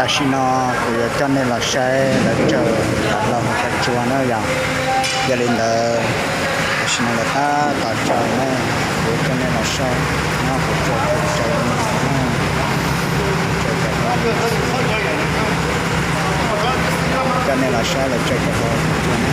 Tam sim no kuv yuav coj nej los saib lawv tsaws tom hlau hauv qab tsua na yom. Yog li ntawd, tam sim no lawv tab tom tsaws na, kuv yuav coj nej los saib nyob hauv qab tsua kuv tsaws li no. Coj nej los saib lawv tsaws tom hlau hauv qab tsua na.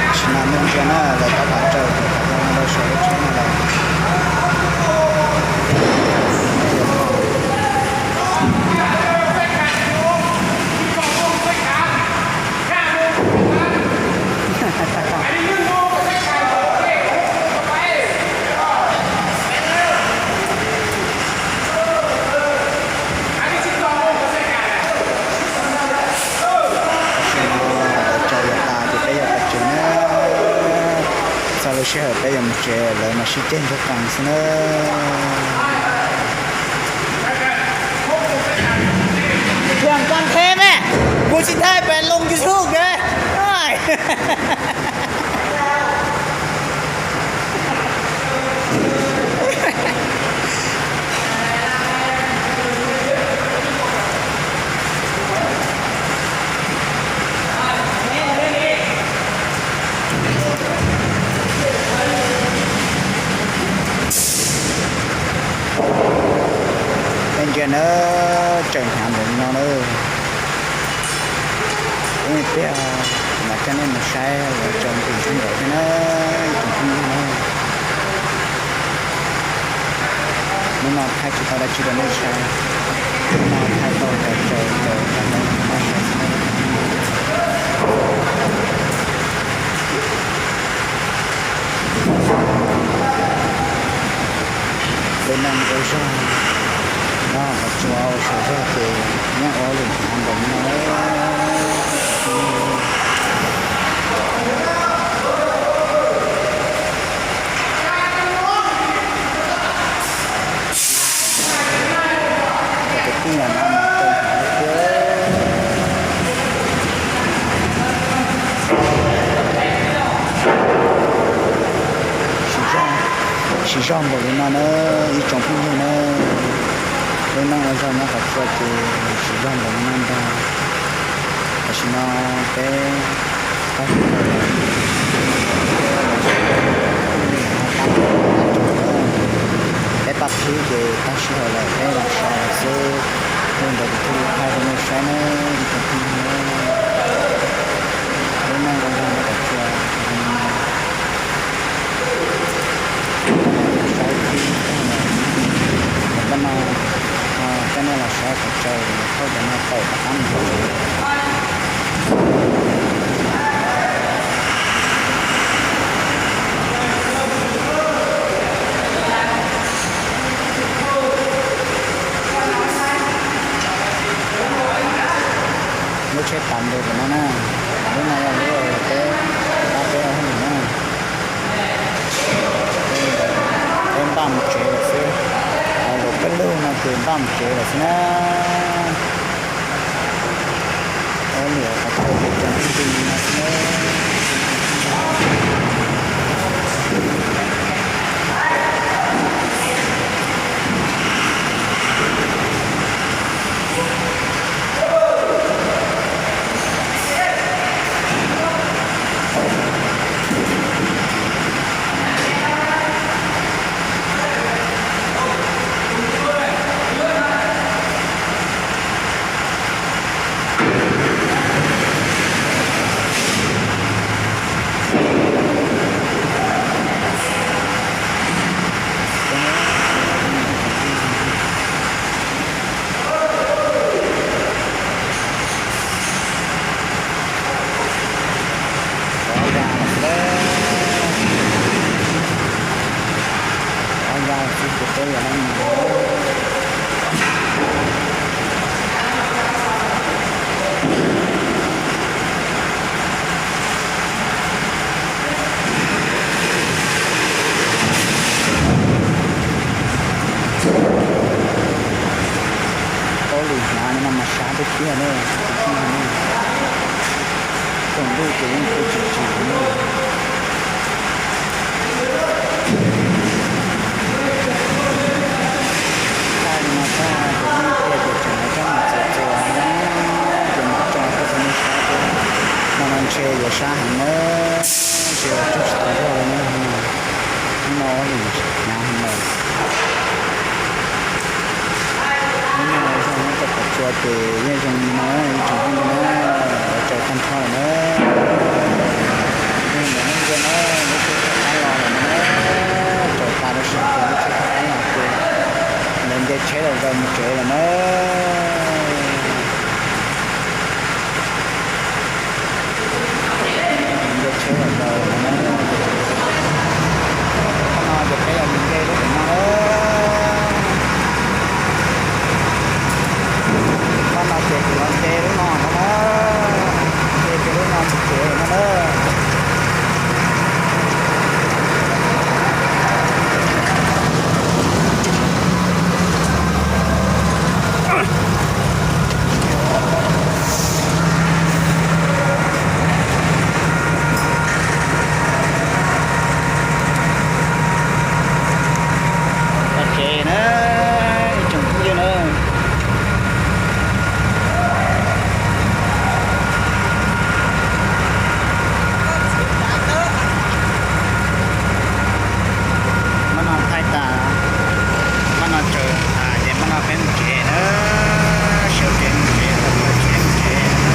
Tam sim no nej ntsia na, lawv tab tom tsaws cov hlau no rau saum lub tsheb no lawm. Lawv tsaws yuav tas ces peb yuav tas tsev na. Txog lub sij hawm peb yuav mus tsev lawv mas sib ceg ntsuag qees xwb na. Kuv tsis thaij pem loo YouTube na. Nej ntsia na, tsaws hnyav npaum no na. Ib pliag mam coj nej mus saib lawv tsaws ntim ntsuag nkaus thiab na, ib tsoom phooj ywg na. Hnub no thaij tsis tau dab tsi rau nej saib, hnub no thaij tau cov tsaws cov hlau no rau nej saib xwb na. Lub neej ua zog nyob hauv qhov tsua ua saum zog ces yeej ua lwm hnyav npaum no. Cov kwv tij no mas tau hnyav thiab. Siv zog npaum li no na, ib tsoom phooj ywg na, lub neej ua zog nyob qhov tsua ces siv zog npaum li no ntag. Tam sim no peb tab tom peb pab qhib ces tag sij hawm lawm peb los so xwb, li ntawd kuv thiaj li thaij rau nej saib na, ib tsoom phooj ywg na. Lub neej ua zog nyob qhov tsua. Saib tib tag lawm, tab no coj nej los saib qhov tsaws thauj cov no tawm rov qab mus tsev. Lub tsheb tav ntu pem no na, lub no yog lub peb pab peb ua hauj lwm na. Peb npaj mus tsev lawm xwb, los peb lug no ces npaj mus tsev lawm xwb na. Ua hauj lwm qhov tsua ces tsoom phooj ywg no xwb na. Yog na, tsoom phooj ywg na, tsoom ntuj ces yeej tsis tsim tsis na. Tag li no tag ces yeej tiag ces tseem coj mus txiav txuas na, ces mus tso rau nej saib thiab. No no ntshe yuav sab heev na, ntshe yuav tsuj tsis tau zog li na. Hnub no lwm hnyav heev lawm. Hnub no zog nyob rau qhov tsua ces yeej zoo li no ib tsoom phooj ywg na, lawv tsaws tag nrho lawm na. Yeej ntawm nej ntsia na, lub tsheb thaj qab los lawm no na, tsaws tas lub sij hawm lub tsheb thaj qab los ces lawv nce tsheb los zaws mus tsev lawm na. Nce tsheb los zaws lawm no na. Qhov no ces peb yuav mus nce lub pem no na. Qhov no ces kuv los nce lub no no na. Nce kiag lub no mus tsev lawm no na. Txog tsev na, ib tsoom phooj ywg na. Muab no thaij tas, muab no tsaws tas ces muab no peb mus tsev na, sawv kev mus tsev, sawv kev mus tsev na.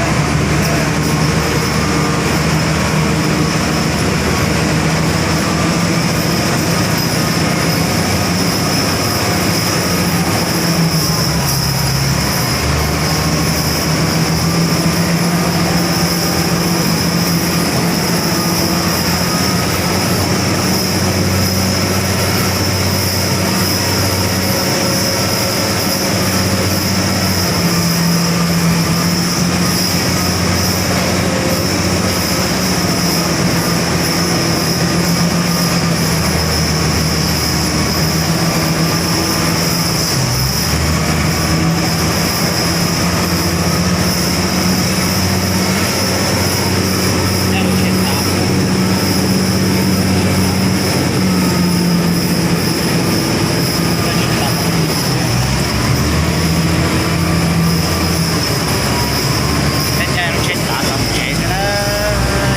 Peb caij lub tsheb tav tom tsev xwb na,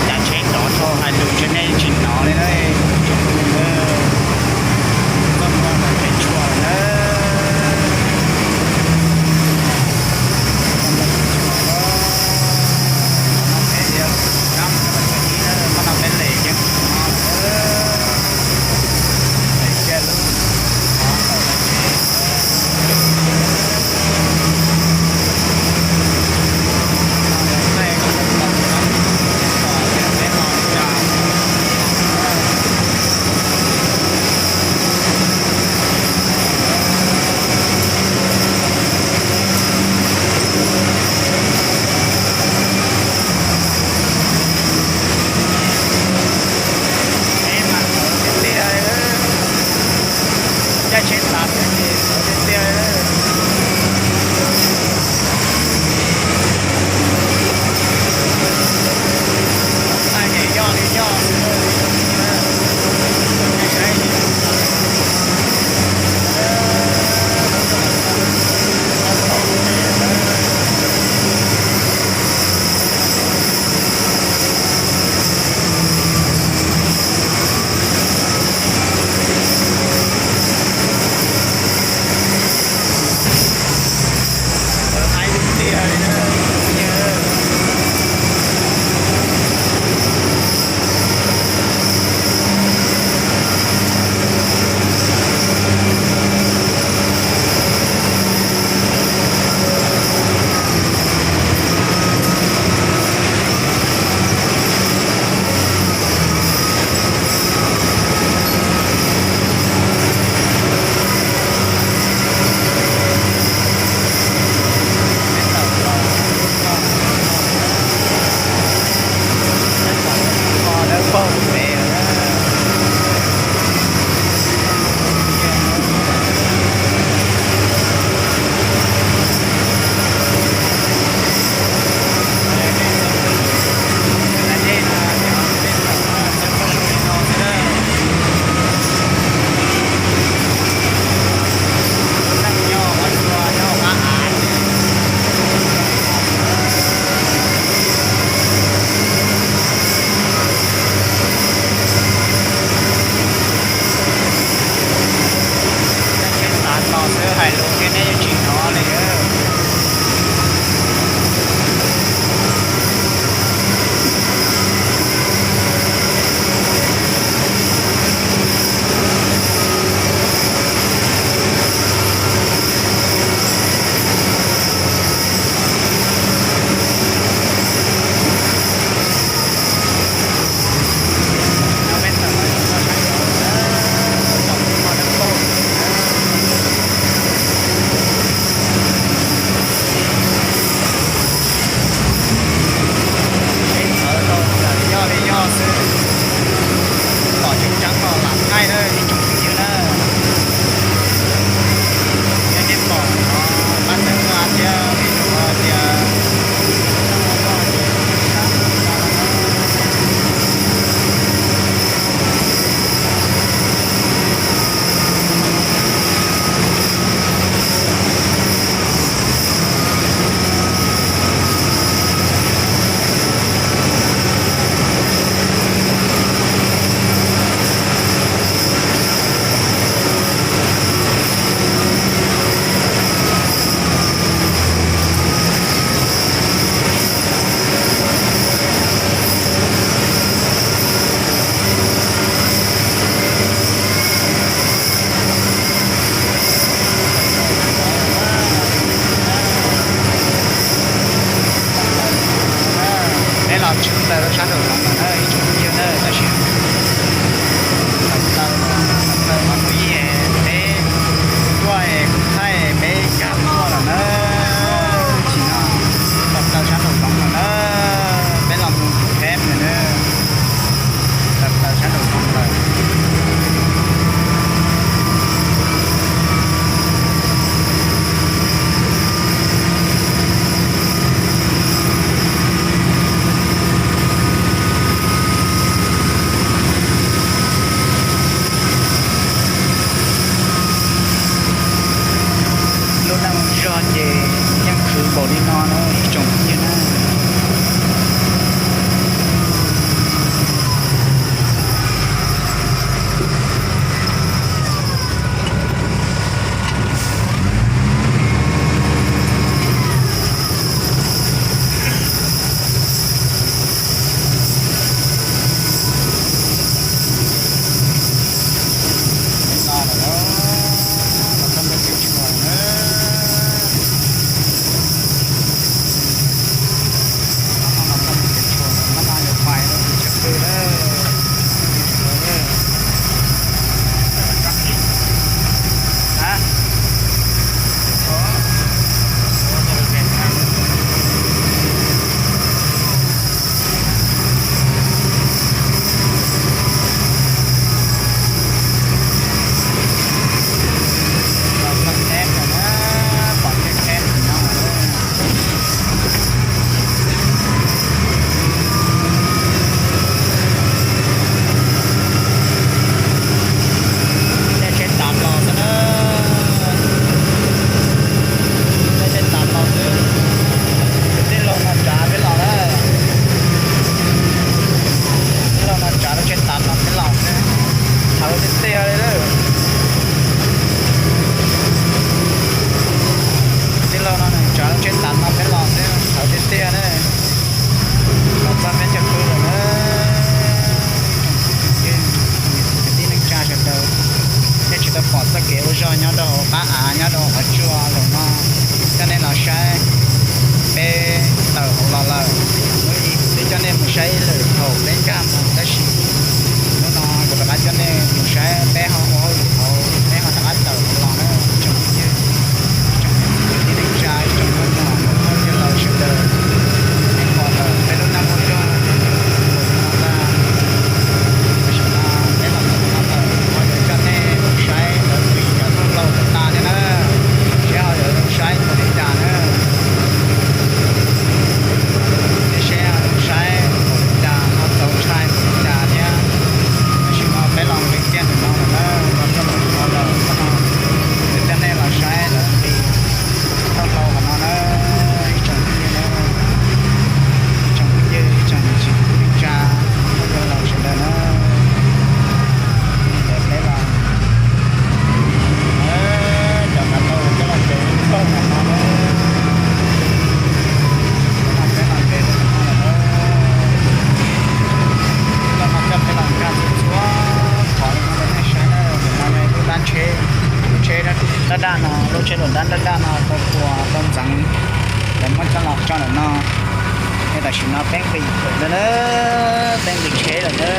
cav tsheb tod thaum hais lus ntshe nej tsis hnov li na. Txoj moo no tseem tshuaj na. Moo no tseem tshuaj, moo no peb liam, moo no peb liam yeej hnov. Caij tsheb tav xwb ces sov tiag tiag. Thaij ces yoj li yoj xwb. Ntxhov heev tiag li na, phooj ywg. Pom tseeb tseeb los lam thaij na ib tsoom phooj ywg na. Yog nej pom no pab txhawb nqa thiab vim rau qhov tias Peb los tshwm plaws rau sab nraum zoov no na ib tsoom phooj ywg na, tab sis tawm plaws, tawm plaws mas kuj yog peb tuaj es kuv thaij peb nkag tuaj lawm na. Tsim no tawm plaws sab nraum zoov lawm na, peb los mus theb lawm na. Tawm plaws sab nraum zoov lawm. Lub neej zog ces yeej khwv npaum li no na ib tsoom phooj ywg na. Tej tsheb tav los xwb na. Tej tsheb tav los xwb. Tej laug no tsav peb los na. Tej laug no tsav lub tsheb tav no peb los xwb. Thawv tiag tiag li lawm. Tej laug no tsav lub tsheb tav no peb los xwb, thawv tiag tiag na. Los txog peb chaw pw lawm na. Kwv tij neej tsa sawv daws, nej tsis tau pom txoj kev ua zog nyob rau hauv qab av nyob rau qhov tsua los no, coj nej los saib. Peb tawm hauv los lawm, muab ib, peb coj nej mus saib ib lwm thaum peb nkag mus, tab sis hnub no kuv rov qab coj nej mus saib peb ho ua hauj lwm hauv, peb ho rov qab tawm hauv los na. Tsoom phooj ywg, tsoom kwv tij neej tsa, tsoom phooj ywg hmov hmoob yawg laus sawv daws, nej pom lawm peb lub neej ua zog no ntag. Tam sim no peb los txog qhov ntawd, ho yuav coj nej mus saib lawv nqis cov rooj laus tas tas li na, seb ho yuav zoo saib npaum li cas na. Nej seb ho zoo saib npaum li cas, ho txaus ntshai npaum li cas thiab. Tam sim no peb los nqis kiag ntawm no lawm na, los txog ntawm no lawm, yuav coj nej los saib lawv nqis rooj laus qhov no na, ib tsoom phooj ywg na, ib tsoom phooj ywg, ib tsoom niam txiv kwv tij neej tsa, yawg laus sawv daws na. Ntawm peb los, cov kav tau coj los ntes lub rooj qhov no na. Peb los ntes rau qhov no lawm na. Lub no coj peb los nkag txhua txhua qhov li no rau nej saib na. Ntawm no yog lub dab tsheb, lub tsheb dab daj no, lub tsheb luam dab daj daj no tau puas tau ntxeev, lawv muab coj los tso ntawm no. Es tam sim no peb nqis lawm na, peb nqis tsheb lawm na.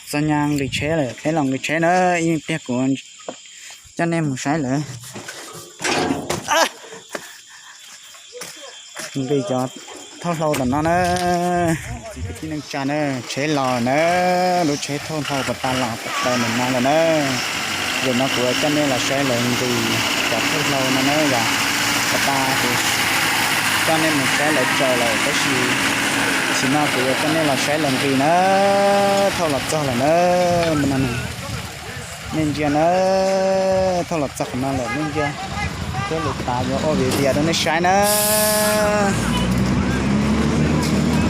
Txog nyab nqis tsheb lawm, peb los nqis tsheb na, ib tiag kuv coj nej mus saib lawm. Nqis cov Thauj hlau tom no na, txiv kwv tij neej tsa na, tsheb los na, lub tsheb thauj hlau pas tas los pas taw ntawm no lawm na. Zaum no kuv coj nej los saib lawv nqis cov thauj hlau no na yom. Pas tas kuv coj nej mus saib lawv tsaws lawm tab sis tam sim no kuv yuav coj nej los saib lawv nqis na. Thauj los txog lawm na, no, nej ntsia na, thauj los txog qhov no lawm nej ntsia. Thiab lus tav yuav ua video rau nej saib na.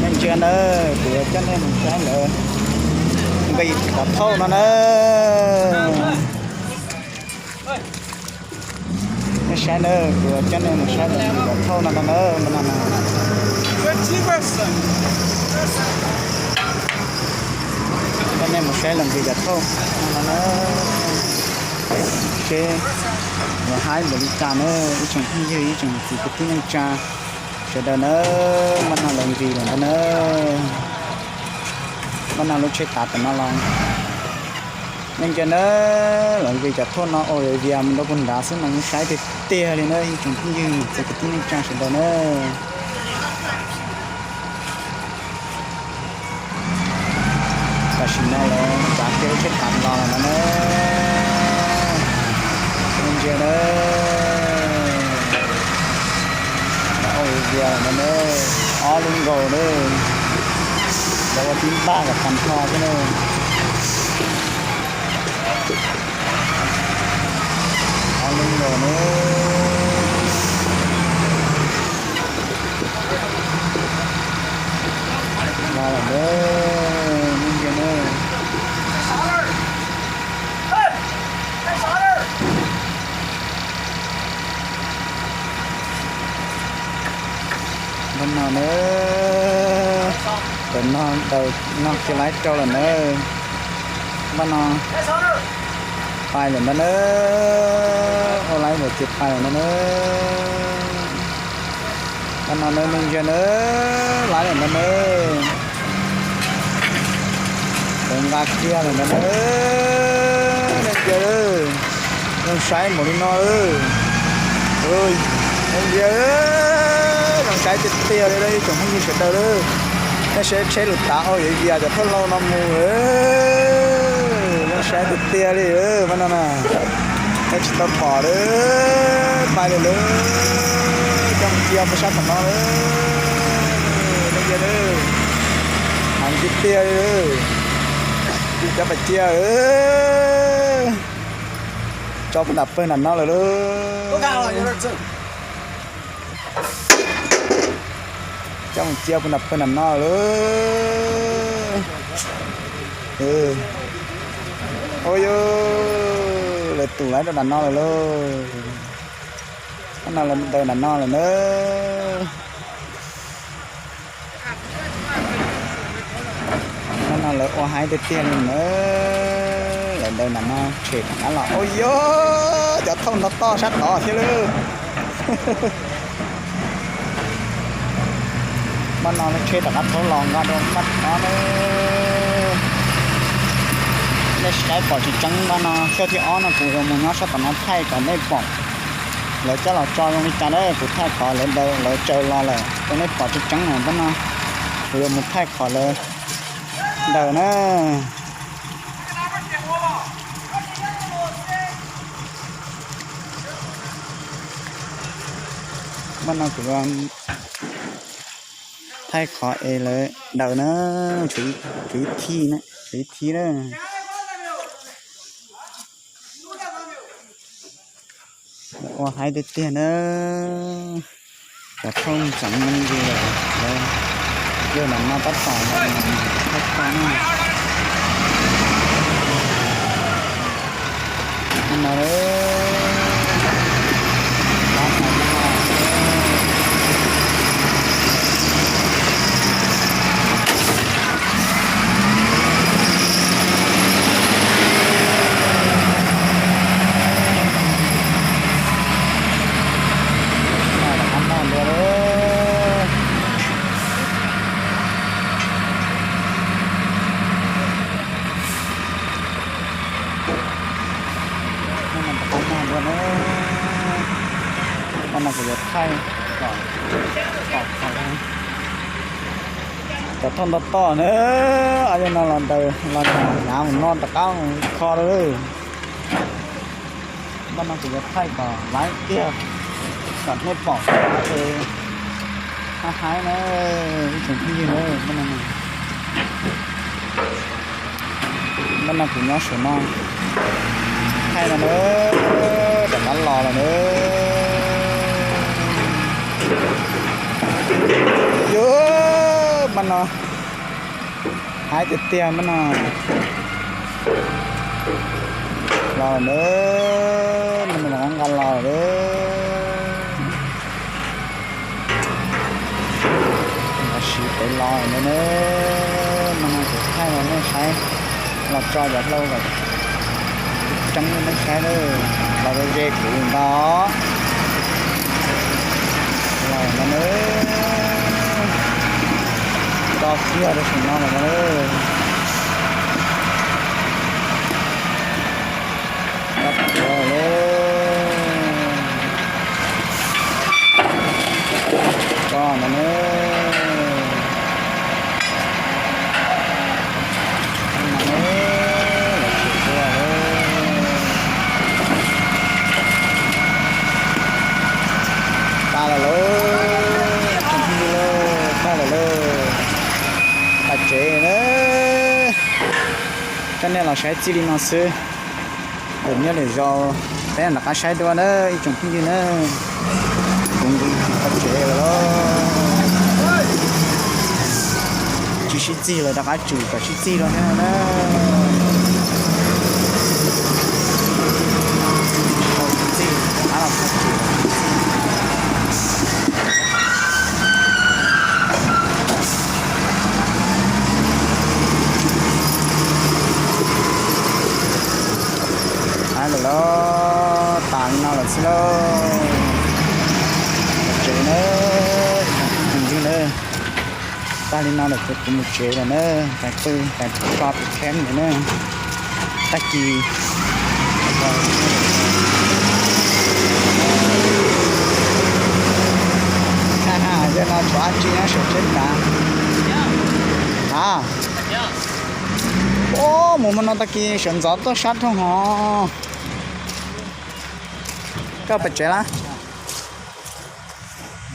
Nej ntsia na, kuv yuav coj nej mus saib lawv nqis cov thauj no na. Nej saib na, kuv yuav coj nej mus saib lawv nqis cov thauj no no na, no na. Coj nej mus saib lawv nqis cov thauj no no na. Seb yuav haib npaum li cas na, ib tsoom phooj ywg, ib tsoom txiv kwv tij neej tsa sawv daws na. Npaj no lawv nqis lawm ntag na. Npaj no lub tsheb tav tom no los. Nej ntsia na, lawv nqis cov thauj no ua video mus rau puag nrad xwb mas zoo saib tiag tiag li na ib tsoom phooj ywg txiv kwv tij neej tsa sawv daws na. Tam sim no lawv tsav kiag lub tsheb tav los lawm no na. Nej ntsia na, lawv ua video lawm no na, ob lub nkaus na. Lawv ua tib npaj kom tag nrho xwb na. Ob lub nkaus na. Los lawm na, nej ntsia na. Npaj no na, ntawm no daws no kiag laib rau lawm na. Npaj no pais lawm ntag na, ua laib ntawm ces pais lawm ntag na. Npaj no na, nej ntsia na, laib lawm ntag na. Lawv nqa kiag lawm ntag na. Nej ntsia, zoo saib npaum li no. Nej ntsia, zoo saib tiag tiag li ib tsoom phooj ywg sawv daws. Nej saib tsheb lus tav ua video cov thauj hlau no mus, zoo saib tiag tiag li. Npaj no na, nej tsis tau pom lawm, pais lawm lawm, coj mus cia puag sab tom no lawm. Nej ntsia, heev tiag tiag li. Cov pais cia, tso puag nram pawg nram no lawm lauj. Coj mus cia puag nram pawg nram no lawm lauj. Ua yog lawv tum laib rau nram no lawm lauj. Npaj no lawv daws nram no lawm na. Npaj no lawv ua haib tiag tiag li na. Lawv daws nram no tshem rov qab los. Ua yog cov thauj nto toj sab tod thiab lauj. Npaj no lawv tshem rov qab thauj los nqa rau npaj no na. Nej saib pom tsis tseeb npaj no, xyoo thib ob no kuv yuav mus nyob sab tom no thaij kom nej pom lawv coj los tso zoo li cas na. Kuv thaij qhov lawv daws lawv tsaws los lawm rau nej pom tseeb tseeb na. Npaj no kuv yuav mus thaij qhov lawv daws na. Npaj no kuv thaij qhov es lawv daws na, tshuav ib thib na, tshuav ib thib na. Ua haib tiag tiag na. Cov thauj ntxeev no ntsis lawm, lawv daws nram no tab tom los thauj tau na. No, Cov thauj nto toj na, yog no los ntawd los hnyav mus no rov qab mus kho lawm. Npaj no kuv yuav thaij kom laiv tiag kom nej pom es hab haib na, ib tsoom phooj ywg na. Npaj no kuv nyob saum no thaij no na, rov qab los lawm na. Yus, npaj no haib tiag tiag npaj no. Los lawm na, npaj no rov qab nqa los lawm. Los sis pem los lawm na, npaj no kuv thaij rau nej saib, los tso cov hlau kom tseeb rau nej saib na, los ze ze kuv ntag. Los no na, tso kiag rau saum no lawm na. Tso kiag lawm. Tso no na. Lawv tsis tuaj lawm. Tag lawm lauj, tsoom phooj ywg lauj, tag lawm lauj. Pas tsev na. Coj nej los saib txij li no xwb. Lwm hnub lwm zaus peb rov qab saib dua na ib tsoom phooj ywg na. Kuv nqis pas tsev lawm lauj. Tsis sib txig lawm, rov qab tsum kom sib txig dua thiab na. Tsis tau sib txig, rov qab los txog tsum kom sib txig. Haib lawm lauj, tas li no lawm xwb lauj. Mus tsev na, ib tsoom phooj ywg na. Tag li no lawm ces kuv mus tsev lawm na, tais qw tais tso tus kheeb lawm na. Tag kis yog no tshuav dab tsi nyob saum tsheb tav. A, mus hmo no tag kis sawv ntxov tuaj sab dhau hov. Koj pes tsev lawm?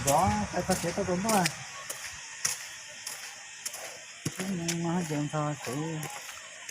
Ntxov, tag kis tau tus ntuj. Ces ntxog kuv